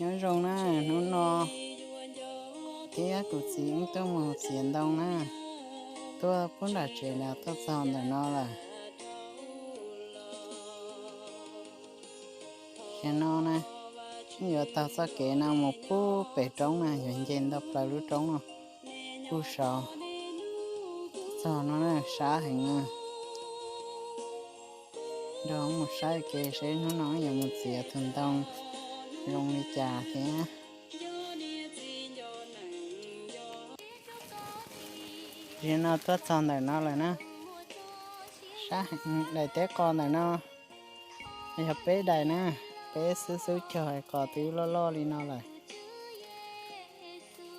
Nyob zoo na, hnub no thiab kuv txiv wb tuaj mus txiav ntoo na, tuaj pub nram tsev na, tuaj txog ntawm no lawm. Ces no na, wb yuav taug txoj kev no mus pub pem roob na, yuav nce ntau plaws lub roob no pub saud. Txog no na, sab heev na. Nrog mus saib kev seb hnub no wb yuav mus txiav tus ntoo zoo li cas thiab. Ziag no tuaj txog ntawm no lawm na. Sab heev, daim teb qos ntawm no yog peb daim na, peb xub xub cog, qos twb loj loj li no lawm.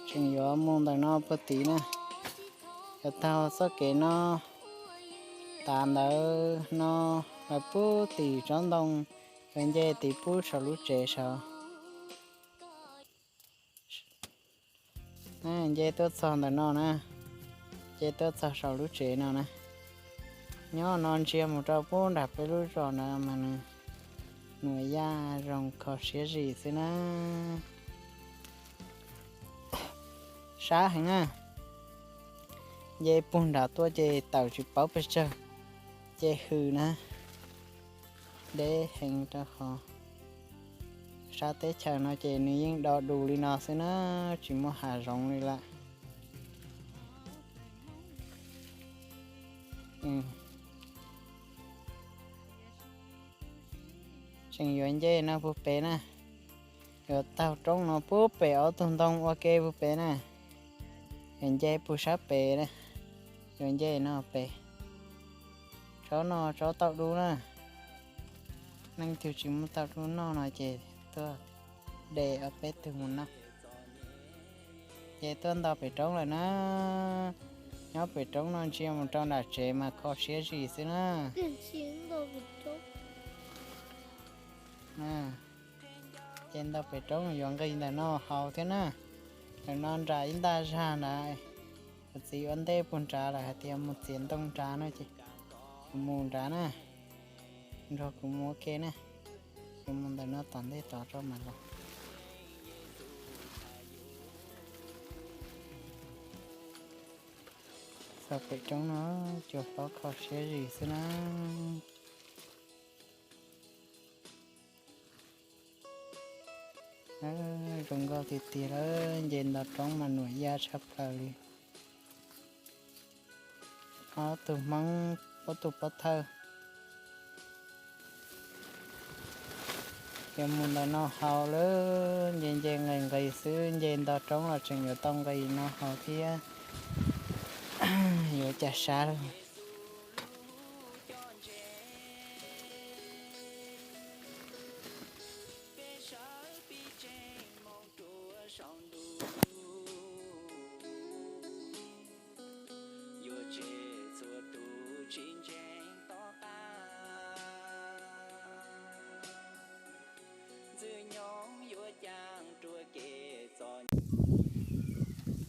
Tseem yuav mus ntawm no puag tid na. Yuav taug txoj kev no, tav ntawd no, lawv pub tim tsob ntoo, yuav nce tim pub saum lub tsev saud. Nce tuaj txog ntawm no na, nce tuaj txog saum lub tsev no na. Nyob no ntsia mus rau pub nram peb lub zos na mas nws nuam yaj zoo kho siab zim xwb na. Sab heev na. Nce puag nram tuaj ces tawm tsis paub pes tsawg, ces hws na. Deb heev rau qhov sab teb chaws no ces nws yeej do dus li no xwb na, tsis muaj hav zoov li lawm. Tseem yuav nce no puag pem na, yuav taug roob no puag pem ob tug ntoo ua ke puag pem na, yuav nce puag sab pem na, yuav nce no pem. Tsob no tsob tau dub na, leej twg tsis muaj tau dub noj no ces tuaj de ob peb tug mus noj. Ces tuaj nto pem roob lawm na. Nyob pem roob no ntsia mus rau nram tsev mas kho siab zim xwb na. Ces nto pem roob yuav nqis ntawm no haus thiab na. Ntawm no nram ib ntaj zag ntawd, kuv txiv ua ntej puag nrad lawm hais tias mus txiav ntoo nrad no ces kuv mus nrad na, nrog kuv mus ua ke na. Kuv mus ntawm no tom ntej tod tso mam los. Txog pem roob no, cua hlob kho siab zim xwb na. Zoo nkauj tiag tiag lawm, nce nto roob mas nuam yaj tshaj plaws li. Ob tug Hmoob, ob tug Pov Thawj. Yuav mus ntawm no haus lawm, nce nce nqis nqis xwb, nce nto roob los tseem yuav tau nqis no haus thiab. Yuav cas sab lawm.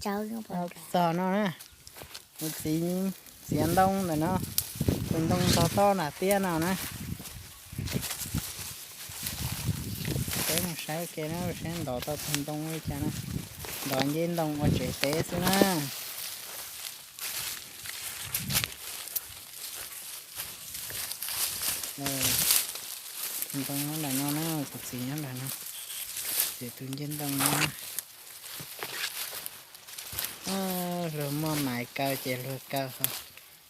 Txog no na, kuv txiv txiav ntoo ntawm no, tus ntoo ntog toj nram tiaj no na. Peb mus saib ke na, saib ntov tau tus ntoo li cas na. Ntov nce ntoo ua tsev teb xwb na. Tus ntoo nyob nram no na, kuv txiv nyob nram no. Txiv tus nce ntoo no. Luag muaj maiv kaw ces luag kaw,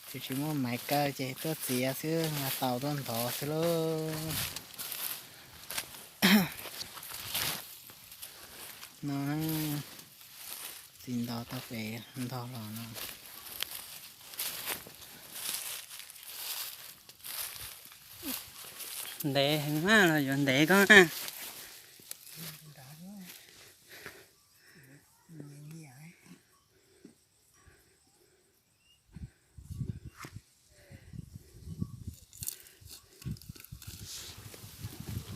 tus tsis muaj maiv kaw ces tuaj txiav xwb, tau tuaj ntov xwb lauj. No, txiv ntov tau pem ntog los no. Ntev heev mas los yuav ntev koj na.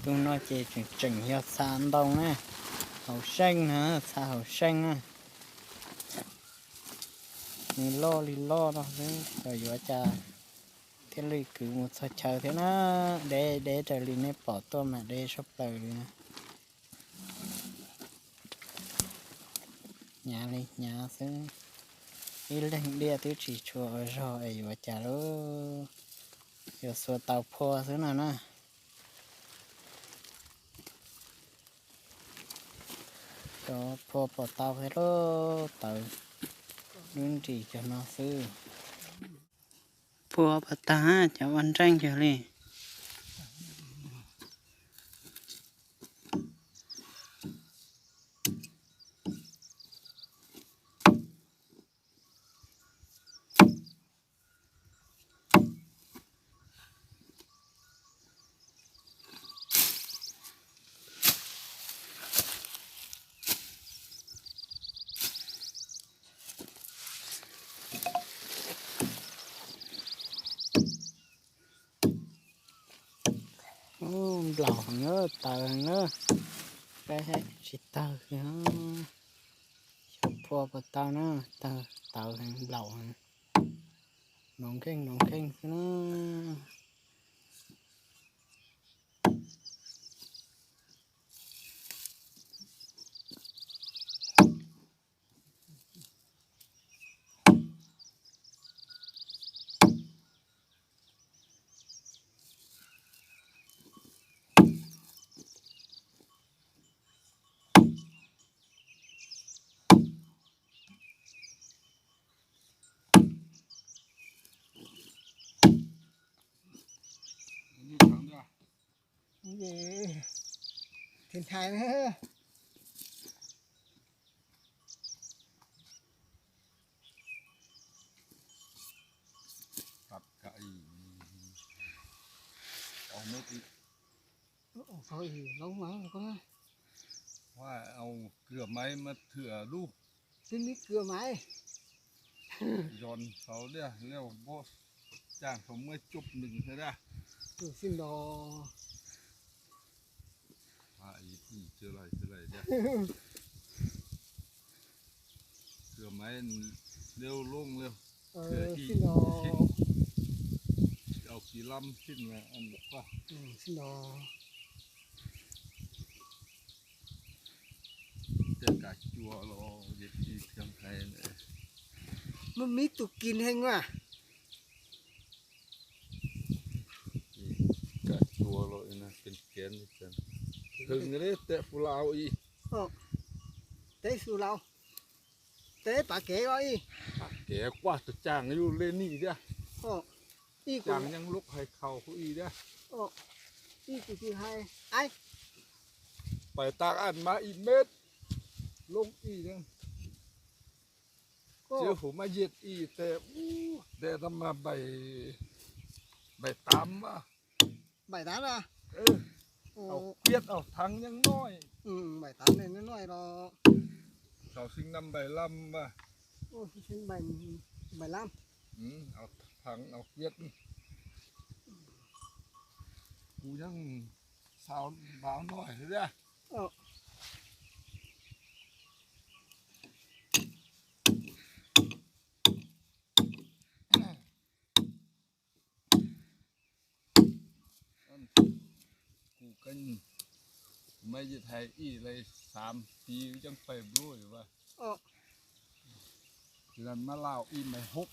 Tus no ces tseem tseem yog txha ntoo na, hauv seej na, txha hauv seej na. Nws loj li loj no xwb, kom yuav cas thiaj li kwv mus txog chaw thiab na. Deb deb raws li nej pom tuaj mas deb sab plaws li na. hnyav li hnyav xwb. Ib leeg diaj twb tsis tshua ua zog es yuav cas lub, yuav xuas taus phua xwb no na. Cov phua puas tau thiab lub tawv, lub nris cov no xwb. Phua puas tag, cov ua nreej yog li. Nplaum heev na, tawv heev na, peb tsis tawg li. Xyov phua puas tau na, tawv heev, nplaum heev, nrov nkeej nrov nkeej xwb na. Thiaj ntshai na. Tau ib, tau ib lub mas koj, Hoài, ông Cửa Máy mà thửa đu. Xin đi Cửa Máy. Giòn sáu đĩa, leo bó chàng sáu mươi chục đỉnh thế ra. Xin đó. À, ý, ý, chưa lời, chưa lời đĩa. Cửa Máy leo lông leo. Ờ, Thửa ý, xin đó. Xin. Ông Kỳ Lâm xin là ăn được qua. Ừ, xin đó. Tej kav cua los yog tsis thiab hais. Muaj me ib tug kis heev mas. Kav cua los kis kis li cas. Hwm li tej Fuv Laus ib. Tej Fuv Laus. Tej Pav Kev os ib. Pav Kev quaj tus caag yug le nim thiab. Ib caag yeej lub hais khaus huv ib thiab. Ib tug twg hais, pais tag aj mas ib mev lub ib thiab. Txiv huv mas yet ib tes, tes tau mas bảy tám á. Bảy tám à? Au quiết, au thắng nhăng nói. Ừ, bảy tám này nó nói là. Cháu sinh năm bảy lăm mà. Ôi, sinh bảy, bảy lăm. Ừ, au thắng, au quiết. Kuv nhăng sao báo nói thế ra. Ờ. Kuv keej, kuv maiv yij hais ib leeg xaam piv yeej pais nplua vas. Lam mab lauj ib mev hub.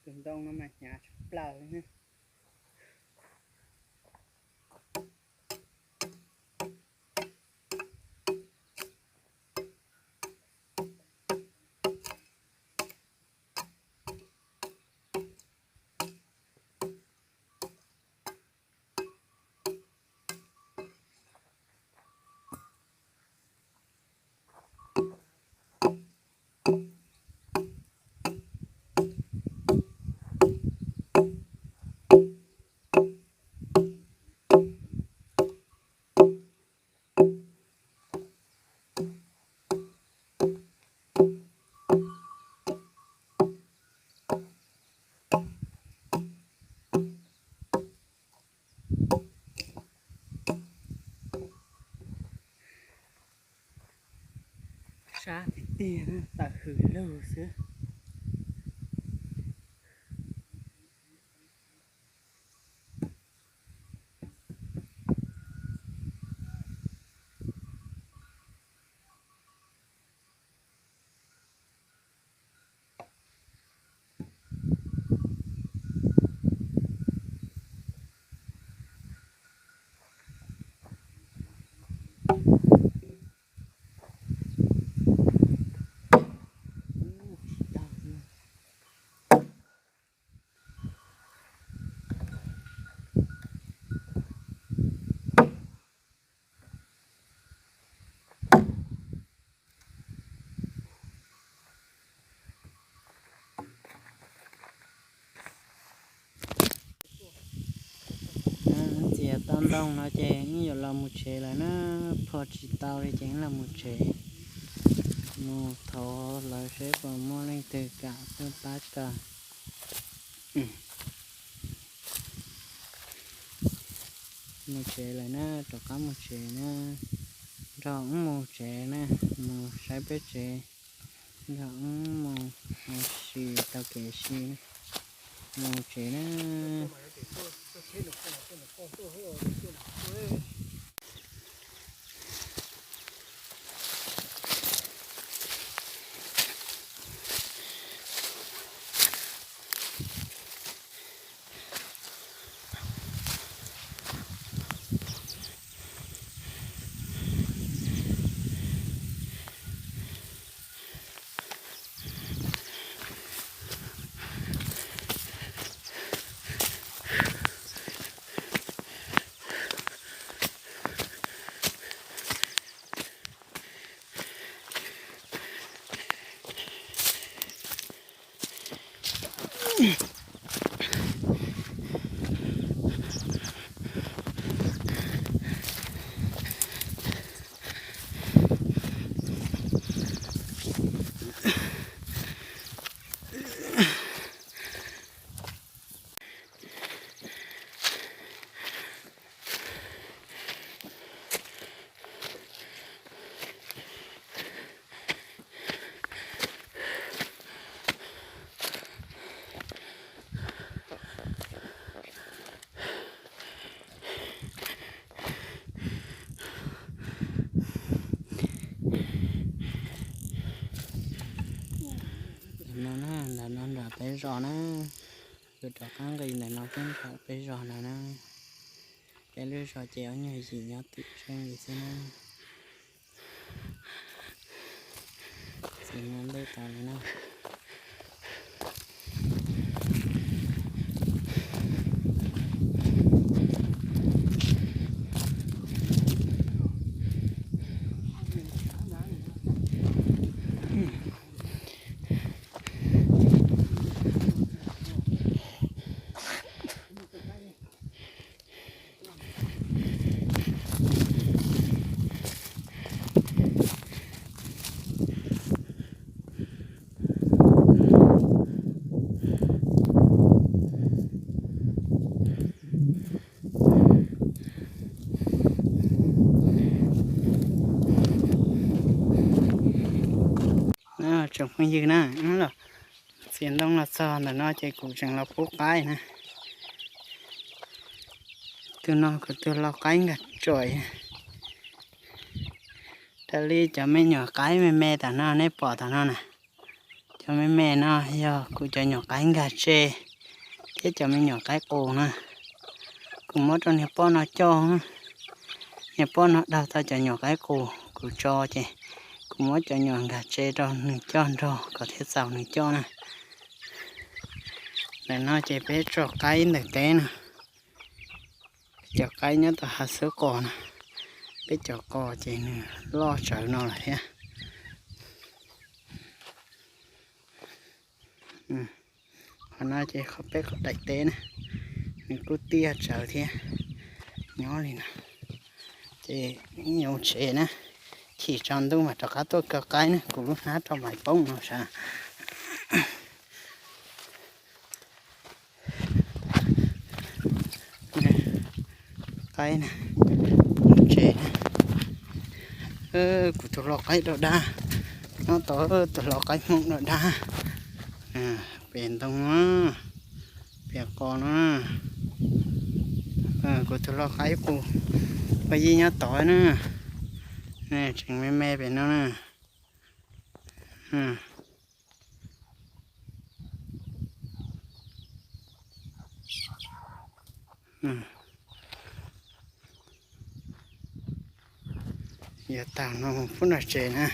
Tus ntoo no mas hnyav tshaj plaws li ne. Qab tiag tiag, tawm hws lug xwb. Ntxias tau ntoo no ces wb yuav los mus tsev lawm na, phua tsis tau li ces wb los mus tsev. Mus thov lawv seb puas muaj leej twg kam tuaj pab tso. Mus tsev lawm na, rov qab mus tsev na. Nrog wb mus tsev na, mus saib peb tsev. Nrog wb mus, mus si tau kev si, mus tsev na. No na, ntawm no nram peb zos na, kuv rov qab nqis ntawm no peb nram peb zos ntawd na. Peb lub zos ces ob nyuag yim nyob twm tseeb li xwb na. Txiv no ntej tau li na. Tsoom phooj ywg na, los txiav ntoo los txog ntawm no ces kuv tseem los pub qaib na. Tus no kuv tus lau qaib nkag tsuam. Raws li cov me nyuam qaib me me tom no nej pom tom no na, cov me me no yog kuv cov nyuam qaib nkag tse thiab cov me nyuam qaib qus na. Kuv muab rau niag poj no coj, niag poj no daug tau cov nyuam qaib qus kuv tso ces kuv muab cov nyuam nkag tse rau nws coj nrog kom thiaj txaus nws coj na. Ntawm no ces peb tso qaib ntawm teb na. Cov qaib nyob tom hav xwb qos na, peb cov qos ces nws loj tsawv no lawm thiab. Qhov no ces qhov peb qhov daim teb na, nws kuj tiaj tsawv thiab. Nyob li no ces yuav tsev na, chim tsaus ntuj mam rov qab tuaj kaw qaib na, kuv lub hnab rau mam poob no sav. Qaib na, tsev na. Kuv tus lau qaib dau dab, Nyob tod tus hluas qaib hmoob dog dag pem ntoo, pem qos no. Kuv tus hluas qaib qus paj yij nyob tod na, tseem me me pem no na. Yuav tag no pub nram tsev na.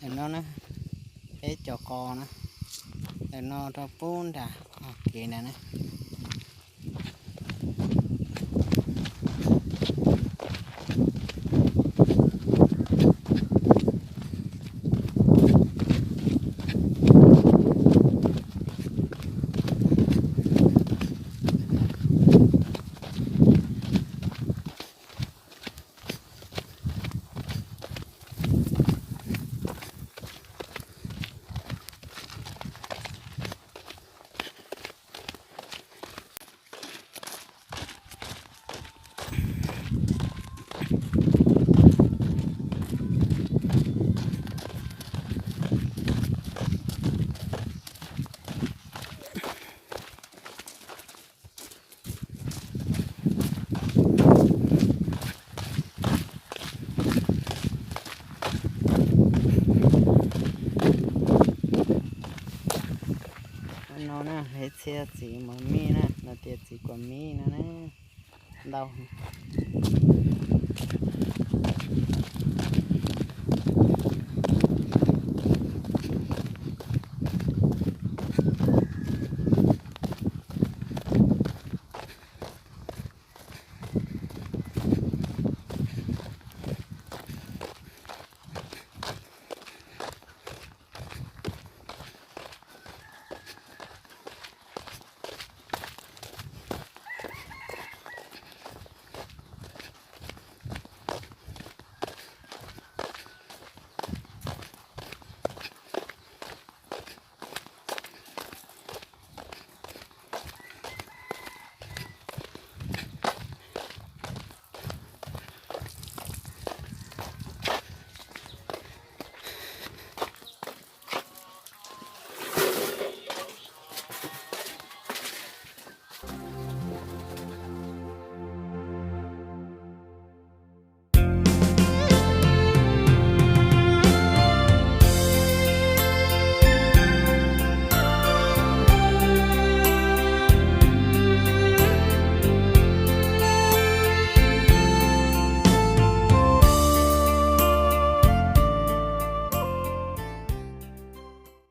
Ntawm no na, peb cov qos na, ntawm no rau pub nram kev nrad na. No na, ib txhia txiv mos mis na, no tias txiv kuam mis no na, ntau.